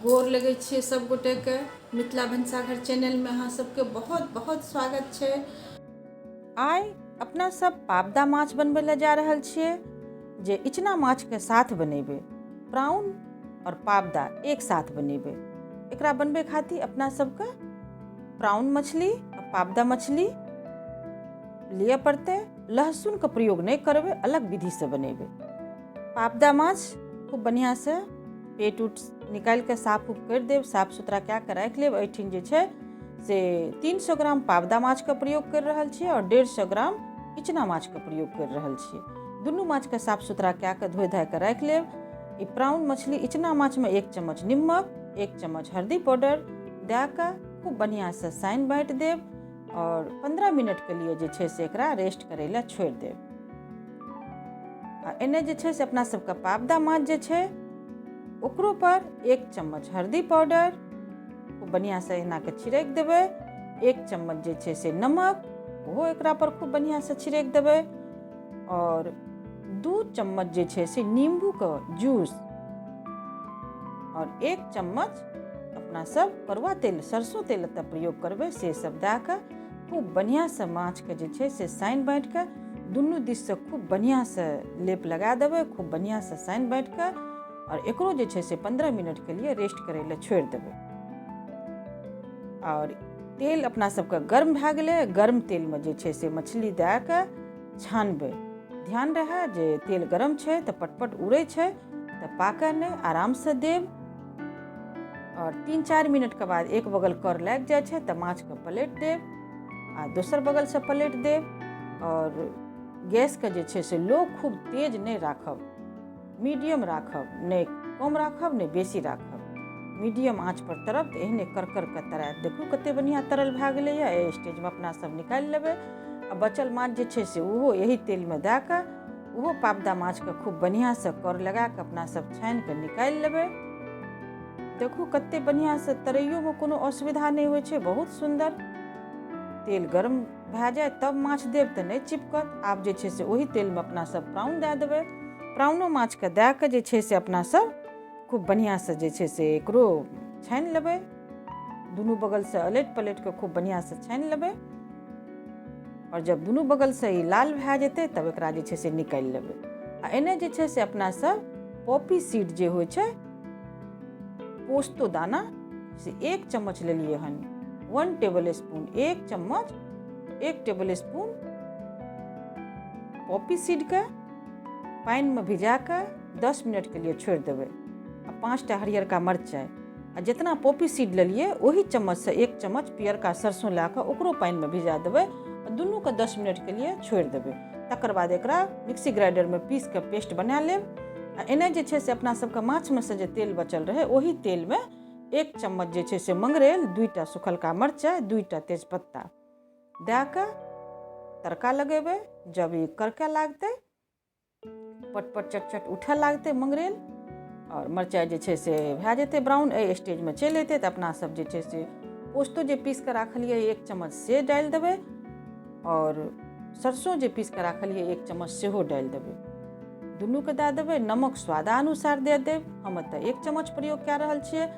गोर लगै छियै सब गोटेके। मिथिला भनसाघर चैनलमे अहाँ सबके बहुत बहुत स्वागत छै। आइ अपना सब पाबदा माछ बनबै लए जा रहल छियै, जे इचना माछके साथ बनेबै। प्राउन और पाबदा एक साथ बनेबै। एकरा बनबै खातिर अपना सबके प्राउन मछली आ पाबदा मछली लिअ पड़तै। लहसुनके प्रयोग नहि करबै, अलग विधिसँ बनेबै। पाबदा माछ खूब बढ़िआँसँ पेट उट निकालि कऽ साफ उफ करि देब, साफ सुथरा कए कऽ राखि लेब। एहिठिन जे छै से 300 ग्राम पाबदा माछके प्रयोग करि रहल छियै आओर 150 ग्राम इचना माछके प्रयोग करि रहल छियै। दुनू माछके साफ सुथरा कए कऽ धोइ धाइ कऽ राखि लेब। ई प्राउन मछली इचना माछमे 1 चम्मच निमक, 1 चम्मच हल्दी पाउडर दए कऽ खूब बढ़िआँसँ सानि बाँटि देब आओर 15 मिनटके लिए जे छै से एकरा रेस्ट करै लए छोड़ि देब। आ एने जे छै से अपना सबके पाबदा माछ जे छै ओकरो पर 1 चम्मच हल्दी पाउडर खूब बढ़िआँसँ एनाके छिड़कि देबै। 1 चम्मच जे छै से नमक ओहो एकरा पर खूब बढ़िआँसँ छिड़कि देबै आओर 2 चम्मच जे छै से नींबूके जूस आओर 1 चम्मच अपना सब करुआ तेल, सरसों तेल एतऽ प्रयोग करबै, से सब दए कऽ खूब बढ़िआँसँ माछके जे छै से सानि बाँटिके दुनू दिससँ खूब बढ़िआँसँ लेप लगा देबै, खूब बढ़िआँसँ सानि बाँटिके आओर एकरो जे छै से 15 मिनटके लिए रेस्ट करै लए छोड़ि देबै। आओर तेल अपना सबके गर्म भए गेलै। गर्म तेलमे जे छै से मछली दए कऽ छानबै। ध्यान रहए जे तेल गरम छै तऽ पटपट उड़ै छै, तऽ पाकऽ नहि, आरामसँ देब। आओर 3-4 मिनटके बाद एक बगल कर लागि जाइ छै तऽ माछके पलटि देब आ दोसर बगलसँ पलटि देब। आओर गैसके जे छै से लो खूब तेज नहि राखब, मीडियम राखब, नहि कम राखब नहि बेसी राखब। मीडियम आँच पर तरब तऽ एहने करकर के तरायत। देखू कते बढ़िआँ तरल भए गेलैए। एहि स्टेजमे अपना सब निकालि लेबै आ बचल माछ जे छै से ओहो एही तेलमे दए कऽ ओहो पाबदा माछके खूब बढ़िआँसँ कर लगा कऽ अपना सब छानि कऽ निकालि लेबै। देखू कते बढ़िआँसँ तरैयोमे कोनो असुविधा नहि होइ छै, बहुत सुन्दर। तेल गर्म भए जाय तब माछ देब तऽ नहि चिपकत। आब जे छै से ओही तेलमे अपना सब प्राउन दए देबै। प्राउनो माछके दए कऽ जे छै से अपना सब खूब बढ़िआँसँ जे छै से एकरो छानि लेबै। दुनू बगलसँ अलटि पलटि कऽ खूब बढ़िआँसँ छानि लेबै आओर जब दुनू बगलसँ ई लाल भए जेतै तब एकरा जे छै से निकालि लेबै। आ एने जे छै से अपना सब पॉपी सीड जे होइ छै, पोस्तो दाना, से 1 चम्मच लेलियै हन, 1 टेबल स्पून, 1 चम्मच, 1 टेबल स्पून पॉपी सीडके पानिमे भिजा कऽ 10 मिनटके लिए छोड़ि देबै। आ 5टा हरियरका मरचाइ आ जितना पॉपी सीड लेलियै ओही चम्मचसँ 1 चम्मच पियरका सरसों लए कऽ ओकरो पानिमे भिजा देबै आ दुनूके 10 मिनटके लिए छोड़ि देबै। तकर बाद एकरा मिक्सी ग्राइंडरमे पीस कऽ पेस्ट बना लेब। आ एने जे छै से अपना सबके माछमे से जे तेल बचल रहै ओही तेलमे 1 चम्मच जे छै से मंगरैल, 2टा सुखलका मरचाइ, 2टा तेजपत्ता दए कऽ तड़का लगेबै। जब ई करके लागतै, पटपट चटचट उठऽ लागतै मंगरैल आओर मरचाइ जे छै से भए जेतै ब्राउन, एहि स्टेजमे चलि एतै तऽ अपना सब जे छै से पोस्तो जे पीस कऽ राखलियै 1 चम्मच से डालि देबै आओर सरसों जे पीस कऽ राखलियै 1 चम्मच सेहो डालि देबै। दुनूके दए देबै। नमक स्वादानुसार दए देब, हम एतऽ 1 चम्मच प्रयोग कए रहल छियै।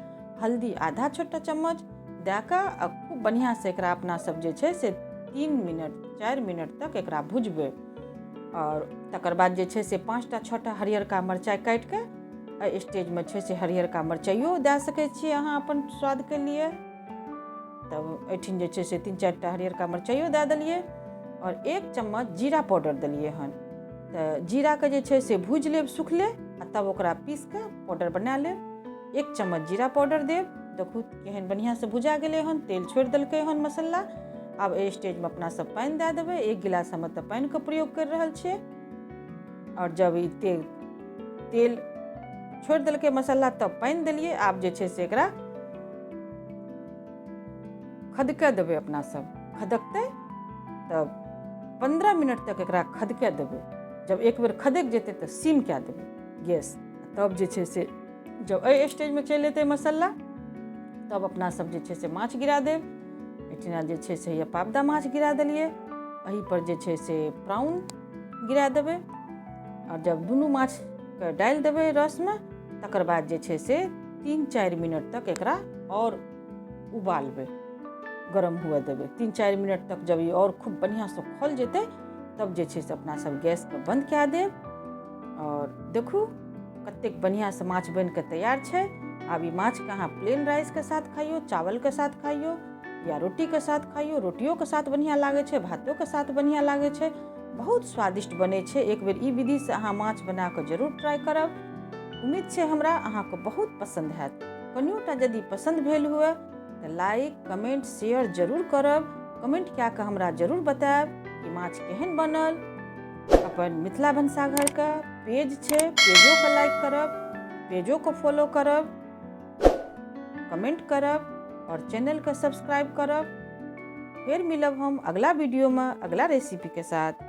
हल्दी आधा छोटा चम्मच दए कऽ आ खूब बढ़िआँसँ एकरा अपना सब जे छै से 3 मिनट 4 मिनट तक एकरा भुजबै। आओर तकर बाद जे छै से 5टा 6टा हरियरका मरचाइ काटिके एहि स्टेजमे छै से हरियरका मरचाइयो दए सकै छियै अहाँ अपन स्वादके लिए। तब एहिठिन जे छै से 3-4टा हरियरका मरचाइयो दए देलियै आओर 1 चम्मच जीरा पाउडर देलियै हन। तऽ जीराके जे छै से भूजि लेब सुखले आ तब ओकरा पीस कऽ पाउडर बना लेब। 1 चम्मच जीरा पाउडर देब। देखू केहन बढ़िआँसँ भुजा गेलै हन, तेल छोड़ि देलकै हन मसाला। आब एहि स्टेजमे अपना सब पानि दए देबै। 1 गिलास हम एतऽ पानिके प्रयोग करि रहल छियै। आओर जब ई तेल छोड़ि देलकै मसाला तब पानि देलियै। आब जे छै से एकरा खदकऽ देबै अपना सब। खदकतै तब 15 मिनट तक एकरा खदकऽ देबै। जब एक बेर खदकि जेतै तऽ सिम कए देबै गैस। तब जे छै से जब एहि स्टेजमे चलि एतै मसाला तब अपना सब जे छै से माछ गिरा देब। एहिठिना जे छै से पाबदा माछ गिरा देलियै, एहि पर जे छै से प्राउन गिरा देबै। आओर जब दुनू माछके डालि देबै रसमे तकर बाद जे छै से 3-4 मिनट तक एकरा आओर उबालबै, गरम हुए देबै। 3-4 मिनट तक जब ई आओर खूब बढ़िआँसँ खौल जेतै तब जे छै से अपना सब गैसके बन्द कए देब। आओर देखू कतेक बढ़िआँसँ माछ बनिके तैयार छै। आब ई माछके अहाँ प्लेन राइसके साथ खाइयौ, चावलके साथ खाइयौ या रोटीके साथ खाइयौ। रोटियोके साथ बढ़िआँ लागै छै, भातोके साथ बढ़िआँ लागै छै, बहुत स्वादिष्ट बनै छै। एक बेर ई विधिसँ अहाँ माछ बनाकऽ जरूर ट्राइ करब। उम्मीद छै हमरा अहाँके बहुत पसन्द हैत। कनियोटा यदि पसन्द भेल हुए तऽ लाइक कमेंट शेयर जरूर करब। कमेंट कए कऽ हमरा जरूर बतायब कि माछ केहन बनल। अपन मिथिला भनसाघरके पेज छै, पेजोके लाइक करब, पेजोके फॉलो करब, कमेंट करब और चैनलके सब्सक्राइब करब। फेर मिलब हम अगला वीडियोमे अगला रेसिपीके साथ।